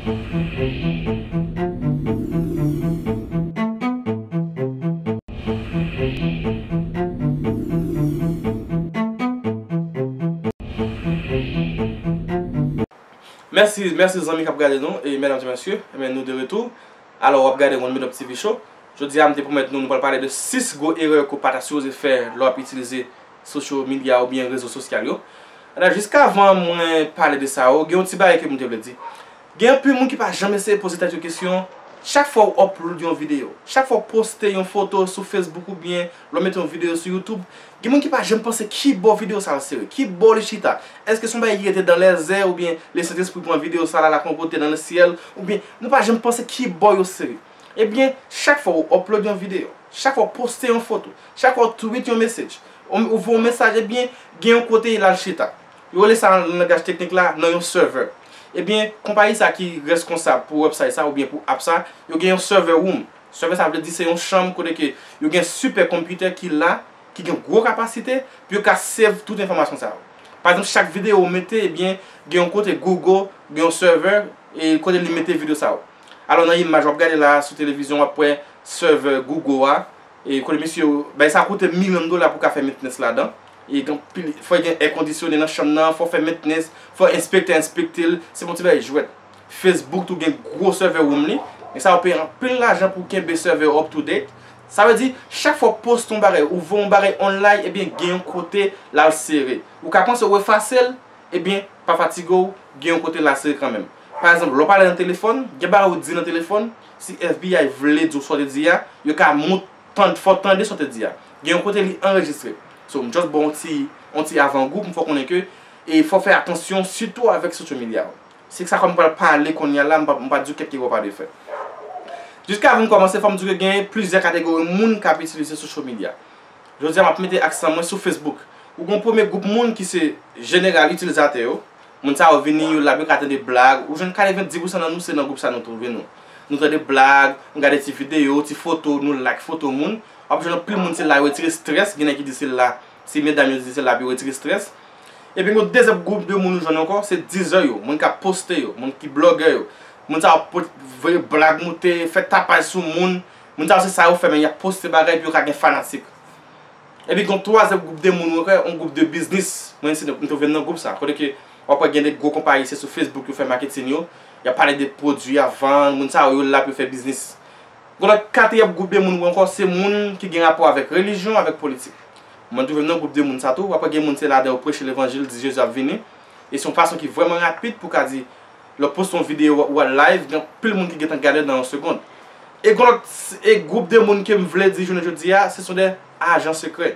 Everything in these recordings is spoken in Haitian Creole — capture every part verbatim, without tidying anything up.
Mèsi, mèsi zanmi k ap gade nou, e medam e mesye, ebyen, nou de retou. Alò, w ap gade One Minute T V Show. Jodi a, m te pwomèt nou, nou pral pale de sis gwo erè ke w pa ta sipoze fè lè w ap itilize social media oubyen rezo sosyal yo. Alò, jiskavan mwen pale de sa yo, gen yon ti bagay ke m te vle di. Gen anpil moun ki pa janm eseye poze tèt yo kesyon, chak fwa w upload yon videyo, chak fwa w poste yon foto sou Facebook oubyen lè w mete yon videyo sou YouTube, gen moun ki pa janm panse ki bò videyo sa a sere, ki bò li chita. Èske se yon bagay ki rete dan lèzè oubyen Lesentespri pran videyo sa a, l al ak yon kote nan syèl, oubyen nou pa janm panse ki bò yo sere. Ebyen, chak fwa w upload yon videyo, chak fwa w poste yon foto, chak fwa w tweet yon mesaj, ou, ou voye yon mesaj, ebyen, gen yon kote l al chita. Yo rele sa nan langaj teknik la, nan yon server. Ebyen, konpayi sa ki reskonsab pou website sa oubyen pou app sa, yo gen yon server room. Server sa vle di se yon chanm kote ke yo gen sipè konpitè ki la, ki gen gwo kapasite, pou yo ka save tout enfòmasyon sa yo. Pa egzanp, chak videyo w mete, ebyen, gen yon kote Google, gen yon server, e kote li mete videyo sa yo. Alò, nan imaj w ap gade la sou televizyon, w ap wè server Google a, e kote misye, bagay sa koute milyon dola pou ka fè maintenance ladan. E gen pil, fò gen air conditionné nan chanm nan, fò fè maintenance, fò enspektè enspekte l, se pa yon ti bagay jwèt. Facebook tou gen gwo server room li, men sa yo peye anpil lajan pou kenbe server yo up to date. Sa vle di, chak fwa w poste yon bagay, ou voye yon bagay online, ebyen gen yon kote l al sere. Ou ka panse w efase l, ebyen, pa fatige w, gen yon kote l al sere kanmenm. Pa egzanp, lè w pale nan telefòn, gen bagay ou di nan telefòn, si F B I vle di w sa w te di a, yo ka mont, tann, fò w tande sa w te di a. Gen yon kote li anrejistre. So, m just ba w yon ti, yon ti avangou pou m fè w konnen ke, e fò w fè atansyon, sitou avèk social media yo. Se sa ke m pral pale kounye a la, m pa, m pa di w kèk erè w pa dwe fè. Jiskavan m kòmanse, fò m di w ke gen plizyè kategori moun k ap itilize social media. Jodi a, m ap mete aksan mwen sou Facebook. Ou gen yon premye gwoup moun ki se jeneral itilizatè yo. Moun sa yo vini, yo la, yo ka tande blag. Ou jwenn katrevenndis pousan nan nou, se nan gwoup sa nou twouve nou. Nou tande blag, nou gade ti videyo, ti foto, nou like foto moun. W ap jwenn anpil moun se la yo retire strès, gen nèg ki di se la, se medam yo di se la pou yo retire strès. Epi yon dezyèm gwoup de moun ou jwenn ankò, se dizè yo, moun k ap poste yo, moun ki blogè yo. Moun sa yo pot, voye blag moute, fè tapaj sou moun. Moun sa yo se sa yo fè, men y ap poste bagay pou yo ka gen fanatik. Epi gen yon twazyèm gwoup de moun, ou wè, yon gwoup de biznis. Mwen, si m twouve m nan gwoup sa. Kote ke w ap wè gen de gwo konpayi, se sou Facebook yo fè maketin yo. Y ap pale de pwodui y ap vann. Moun sa yo, yo la pou yo fè biznis. Gen lòt katriyèm gwoup de moun ou wè ankò, se moun ki gen rapò avèk relijyon, avèk politik. Mwen twouve m nan gwoup de moun sa tou. W ap wè gen moun se ladan yo preche levanjil, di Jezi ap vini. E se yon fason ki vrèman rapid pou w ka di, lè w poste yon videyo, w al live, gen anpil moun ki gentan gade nan yon segonn. E gen lòt, e gwoup de moun ke m vle di jounen jodi a, se sont des agents secrets.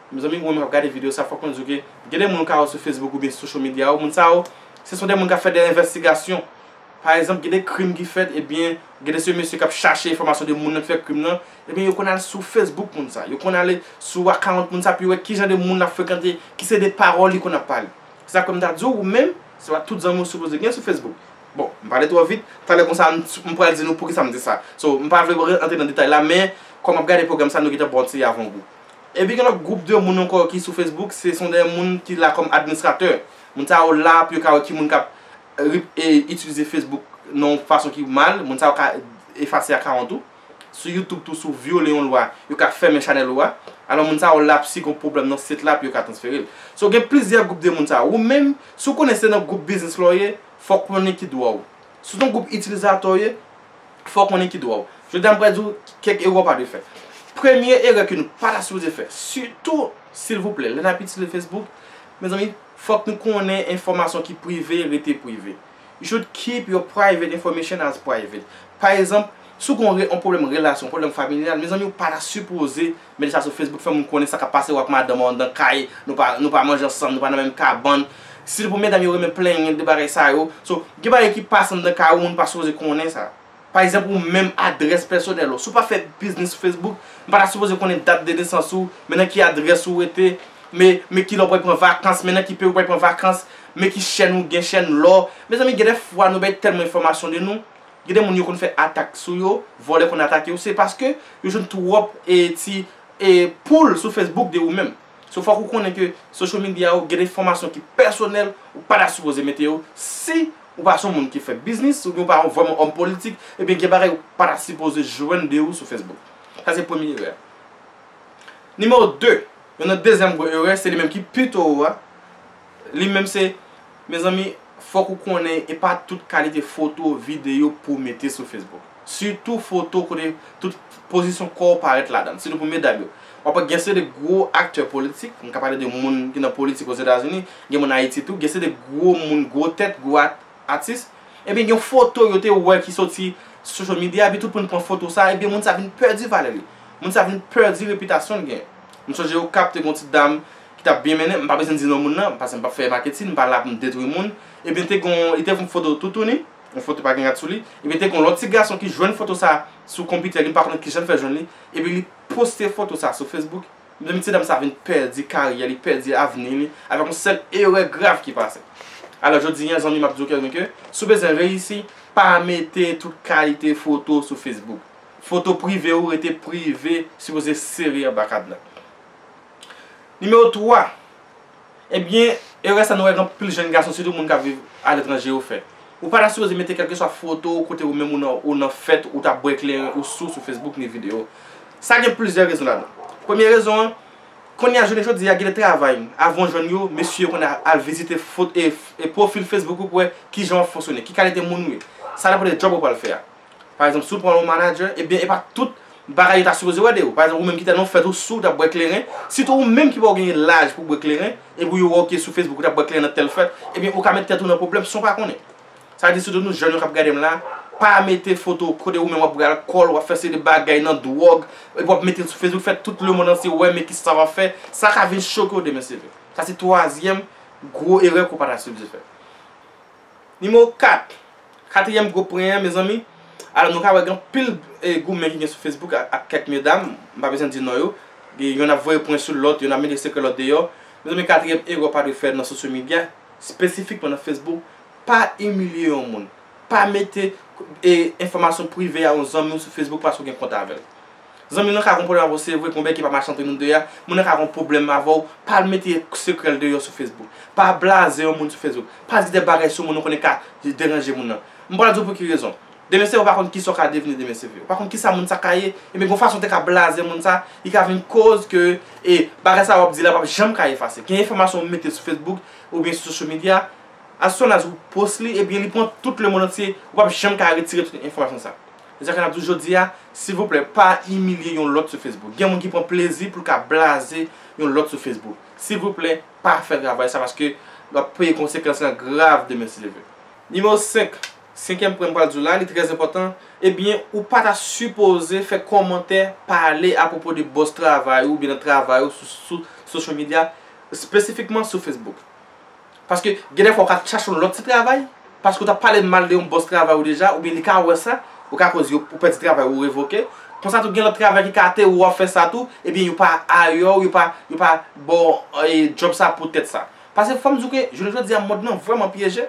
Mezanmi, ou menm k ap gade videyo sa, fòk mwen di w ke gen de moun ou ka wè sou Facebook oubyen sou social media yo, moun sa yo, se sont des moun k ap fè de envestigasyon. Pa egzanp, gen de krim ki fèt, ebyen, gen de se mesye k ap chache enfòmasyon de moun nan ki fè krim nan, ebyen, yo konn al sou Facebook moun sa, yo konn ale sou account moun sa, pou yo wè ki jan de moun l ap frekante, ki se de pawòl li konn ap pale. Se sa k fè m ta di w, ou menm, se pa tout zanmi w sipoze gen sou Facebook. Bon, m pale twò vit, talè konsa, m, m pral di nou poukisa m di sa. So, m pa vle antre nan detay la, men, kòm m ap gade pwogram sa, nou gentan ba w ti avangou. Epi gen lòt gwoup de moun ankò ki sou Facebook, se sont des moun ki la kòm administratè. Moun sa yo la pou yo ka wè ki moun k ap, e, itilize Facebook nan yon fason ki mal. Moun sa yo ka efase akawont ou. Sou YouTube tou, si w vyole yon lwa, yo ka fèmen chanèl ou a. Alò, moun sa yo la pou si gen yon pwoblèm nan sit la pou yo ka transfere l. So, gen plizyè gwoup de moun sa yo. Ou menm, si w konnen se nan gwoup biznis la w ye, fò w konnen ki dwa w. Si w se yon gwoup itilizatè w ye, fò w konnen ki dwa w. Jodi a, m pral di w kèk erè w pa dwe fè. Premye erè ke nou pa ta sipoze fè, sitou, silvouplè, lè n ap itilize Facebook, mezanmi, fòk nou konnen enfòmasyon ki prive rete prive. You should keep your private information as private. Pa egzanp, si w gen yon re-, yon pwoblèm relasyon, pwoblèm familyal, mezanmi, ou pa ta sipoze mete sa sou Facebook, fè moun konnen sa k ap pase w ak madanm ou anndan kay, nou pa, nou pa manje ansanm, nou pa nan menm kabann. Sitou pou medam yo renmen plenyen de bagay sa yo. So, gen bagay ki pase anndan kay ou, moun pa sipoze konnen sa. Pa egzanp, ou menm adrès pèsonèl ou. Si w pa fè biznis sou Facebook, m pa ta sipoze konnen dat de nesans ou, men nan ki adrès ou rete, men, men kilè w pral pran vakans, men nan ki peyi w pral pran vakans, men ki chèn ou gen, chèn lò. Mezanmi, gen de fwa nou bay tèlman enfòmasyon de nou, gen de moun yo konn fè atak sou yo, vòlè konn atake yo, se paske yo jwenn twòp, e, ti, e, poul sou Facebook de ou menm. So, fòk ou konnen ke social media yo, gen de enfòmasyon ki pèsonèl, ou pa ta sipoze mete yo, si ou pa se yon moun ki fè biznis, oubyen ou pa vrèman òm politik, ebyen gen bagay ou pa ta sipoze jwenn de ou sou Facebook. Sa se premye erè. Nimewo de, yon nan dezyèm gwo erè, se li menm ki pi to wo a. Li menm se, mezanmi, fòk ou konnen e pa tout kalite foto, videyo pou w mete sou Facebook. Sitou foto kote tout pozisyon kò w parèt ladan l. Sitou pou medam yo. W ap wè gen seri de gwo aktè politik, m ka pale de moun ki nan politik Ozetazini, gen moun Ayiti tou, gen seri de gwo moun, gwo tèt, gwo at-, atis. Ebyen gen foto yo te wè ki soti sou social media, epi tout moun pran foto sa, ebyen moun sa vin pèdi valè li. Moun sa vin pèdi repitasyon l genyen. M sonje Okap te gen yon ti dam ki t ap byen mennen, m pa bezwen di non moun nan, paske m p ap fè maketin, m pa la pou m detwi moun. Ebyen te gen, li te fè yon foto toutouni, yon foto pa gen rad sou li. Ebyen te gen yon lòt ti gason ki jwenn foto sa sou konpitè li, m pa konnen kijan l fè jwenn li. Epi li poste foto sa sou Facebook. Mezanmi, ti dam sa vin pèdi karyè li, pèdi avni li, avèk yon sèl erè grav ki pase. Alò, jodi a, zanmi, m ap di w klèman ke, si w bezwen reyisi, pa mete tout kalite foto sou Facebook. Foto prive ou rete prive, sipoze sere anba kadna. Nimewo twa, ebyen, erè sa nou wè gen anpil jèn gason, sitou moun k ap viv aletranje yo fè. Ou pa ta sipoze mete kèlkeswa foto kote ou menm ou nan, ou nan fèt, ou t ap bwè kleren, ou sou, sou Facebook, ni videyo. Sa gen plizyè rezon ladan. Premye rezon an, kounye a jounen jodi a, gen de travay, avan w jwenn yo, mesye yo konn al, al vizite fot-, e, e pwofil Facebook ou pou wè kijan w ap fonksyone, ki kalite moun ou ye. Sa depann de djòb ou pral fè a. Pa egzanp, si w pran yon manager, ebyen, e pa tout bagay yo ta sipoze wè de ou. Pa egzanp, ou menm ki te nan fèt ou sou, w t ap bwè kleren. Sitou ou menm ki pa w genyen laj pou w bwè kleren, epi yo wè w ke sou Facebook ou t ap bwè kleren nan tèl fèt, ebyen, ou ka met tèt ou nan pwoblèm san w pa konnen. Sa vle di, sitou nou jèn yo k ap gade m la, pa mete foto kote ou menm w ap bwè alkòl, w ap fè seri de bagay nan dwòg, epi w ap mete l sou Facebook, fè tout lemonn antye wè, men kisa w ap fè. Sa ka vin choke w demen, se vre. Sa se twazyèm gwo erè ke w pa ta sipoze fè. Nimewo kat. Katriyèm gwo pwen an, mezanmi. Alò, nou ka wè gen anpil, e, goumen ki gen sou Facebook ak, ak kèk medam. M pa bezwen di non yo. E, yonn ap voye pwen sou lòt, yonn ap mete sekrè lòt deyò. Mezanmi, katriyèm erè w pa dwe fè nan social media, espesifikman nan Facebook, pa imilye yon moun. Pa mete, e, enfòmasyon prive a yon zanmi w sou Facebook paske w gen kont avè l. Zanmi w nan ka gen yon pwoblèm avè w, se vre, gen yon bagay ki pa mache ant nou de a, moun nan ka gen yon pwoblèm avè w, pa al mete sekrè l deyò sou Facebook. Pa blaze yon moun sou Facebook. Pa di de bagay sou moun ou konnen ka deranje moun nan. M pral di w pou ki rezon. Demen se vre, ou pa konn kisa w ka devni demen se vre. Ou pa konn kisa moun sa ka ye, ebyen gen yon fason w te ka blaze moun sa, li ka vin koz ke, e, bagay sa w ap di la p ap janm ka efase. Gen enfòmasyon w mete sou Facebook oubyen sou social media, as soon as ou post li, ebyen li pran tout lemonn antye, ou p ap janm ka retire tout enfòmasyon sa. Se sa k fè n ap di w jodi a, silvouplè, pa imilye yon lòt sou Facebook. Gen moun ki pran plezi pou l ka blaze yon lòt sou Facebook. Silvouplè, pa fè travay sa paske l ap peye konsekans lan grav demen si Dye vle. Nimewo senk, senkyèm pwen m pral di w la, li trè enpòtan. Ebyen, ou pa ta sipoze fè kòmantè, pale apwopo de bòs travay ou oubyen nan travay ou sou, sou social media, espesifikman sou Facebook. Paske gen de fwa ou ka chache yon lòt ti travay, paske ou t ap pale mal de yon bòs travay ou deja, oubyen li ka wè sa, ou ka koz yo, ou pèdi travay ou, ou revoke. Konsa tou gen lòt travay ki ka te ou ap fè sa tou, ebyen yo pa ayè w, yo pa, yo pa ba w, e, djòb sa pou tèt sa. Paske fò m di w ke jounen jodi a mond lan vrèman pyeje.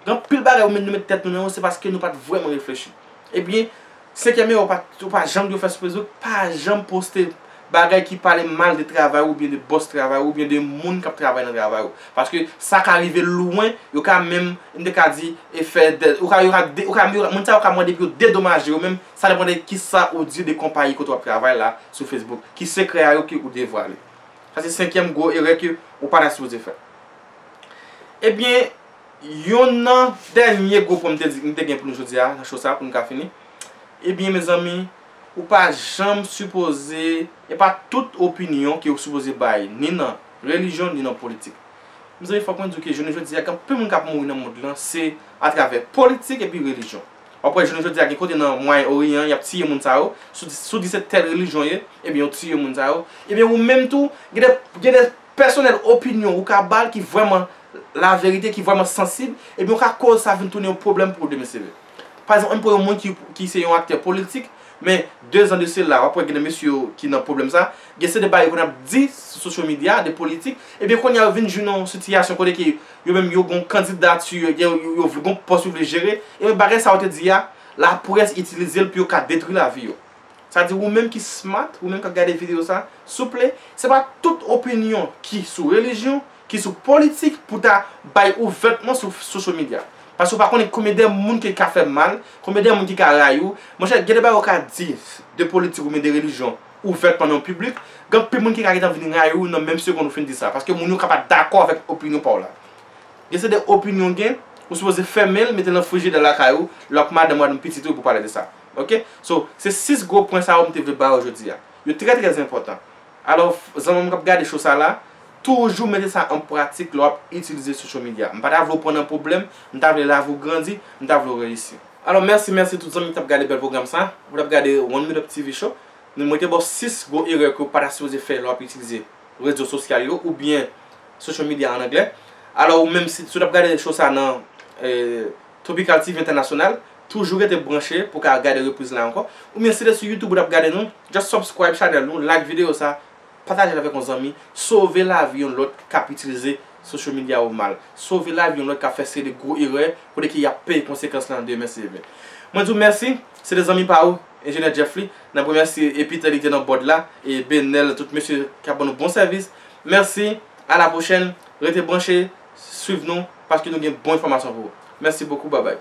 Gen anpil bagay ou met, nou met tèt nou nan yo, se paske nou pa t vrèman reflechi. Ebyen, senkyèm erè, ou pa, ou pa janm dwe fè sou Facebook, pa janm poste bagay ki pale mal de travay ou oubyen de bòs travay ou oubyen de moun k ap travay nan travay ou. Paske sa ka rive lwen, yo ka menm, m te ka di, e fè de, ou ka, yo ka de, ou ka, yo ka, moun sa yo ka mande pou yo dedomaje yo menm, sa depann de kisa ou di de konpayi kote w ap travay la sou Facebook, ki sekrè a yo ke ou devwale. Sa se senkyèm gwo erè ke ou pa ta sipoze fè. Ebyen, yonn nan dènye gwo pwen m te di, m te gen pou nou jodi a, nan show sa, pou nou ka fini. Ebyen, mezanmi, ou pa janm sipoze, e pa tout opinyon ke ou sipoze bay, ni nan relijyon, ni nan politik. Mezanmi, fòk mwen di w ke jounen jodi a, gen anpil moun k ap mouri nan mond lan, se atravè politik epi relijyon. W ap wè jounen jodi a, gen kote nan Mwayen Oryan, y ap tiye moun sa yo, si w di, si w di se tèl relijyon w ye, ebyen, yo tiye moun sa yo. Ebyen, ou menm tou, gen de, gen de pèsonèl opinyon ou ka ba l ki vrèman laverite, ki vrèman sansib, ebyen, ou ka koz sa vin tounen yon pwoblèm pou ou demen se vre. Pa egzanp, ann pran yon moun ki, ki se yon aktè politik, men de zan de sela, w ap wè gen de mesye yo ki nan pwoblèm sa, gen se de bagay yo konn ap di sou social media, de politik, ebyen, kounye a yo vin jwenn yon sitiyasyon kote ke yo menm yo gen yon kandidati, yo, yo, yo, yo gen yon pòs yo vle jere, ebyen, bagay sa yo te di a, laprès itilize l pou yo ka detwi lavi yo. Sa di ou menm ki smart, ou menm k ap gade videyo sa, souple, se pa tout opinyon ki sou relijyon, ki sou politik pou ta bay ouvètman sou social media. Paske ou pa konnen konbyen de moun ki ka fè mal, konbyen de moun ki ka rayi w. Monchè, gen de bagay ou ka di de politik oubyen de relijyon ouvètman nan piblik, gen anpil moun ki ka gentan vin rayi w nan menm segonn ou fin di sa. Paske moun yo ka pa dakò avèk opinyon pa w la. Gen se de opinyon gen, ou sipoze fèmen l, mete l nan frijidè lakay ou, lè w ak madanm ou, madanm pitit ou pou pale de sa. Oke? So, se sis gwo pwen sa yo m te vle ba w jodi a. Yo trè, trè enpòtan. Alò, zanmi m k ap gade show sa la, toujou mete sa an pratik lè w ap itilize social media. M pa ta vle w pran nan pwoblèm, m ta vle lavi w grandi, m ta vle w reyisi. Alò, mèsi, mèsi tout zanmi ki t ap gade bèl pwogram sa. Ou t ap gade One Minute T V Show. Nou, mwen te ba w sis gwo erè ke w pa ta sipoze fè lè w ap itilize rezo sosyal yo oubyen social media an anglè. Alò, ou menm si, si w t ap gade show sa nan, eh, Tropical T V Entènasyonal, toujou rete branche pou w ka gade repriz la ankò. Oubyen si se sou YouTube ou t ap gade nou, just subscribe channel nou, like videyo sa, pataje l avèk yon zanmi, sove lavi yon lòt k ap itilize social media yo mal. Sove lavi yon lòt k ap fè seri de gwo erè, kote ke y ap peye konsekans lan demen si Dye vle. Mwen di w mèsi, se te zanmi pa ou, Enjenyè Jeffly. N ap remèsye Epitè li te nan board la, e Benel, tout mesye k ap ban nou bon sèvis. Mèsi, a la pwochèn, rete branche, swiv nou, paske nou gen bon enfòmasyon pou ou. Mèsi bokou, babay.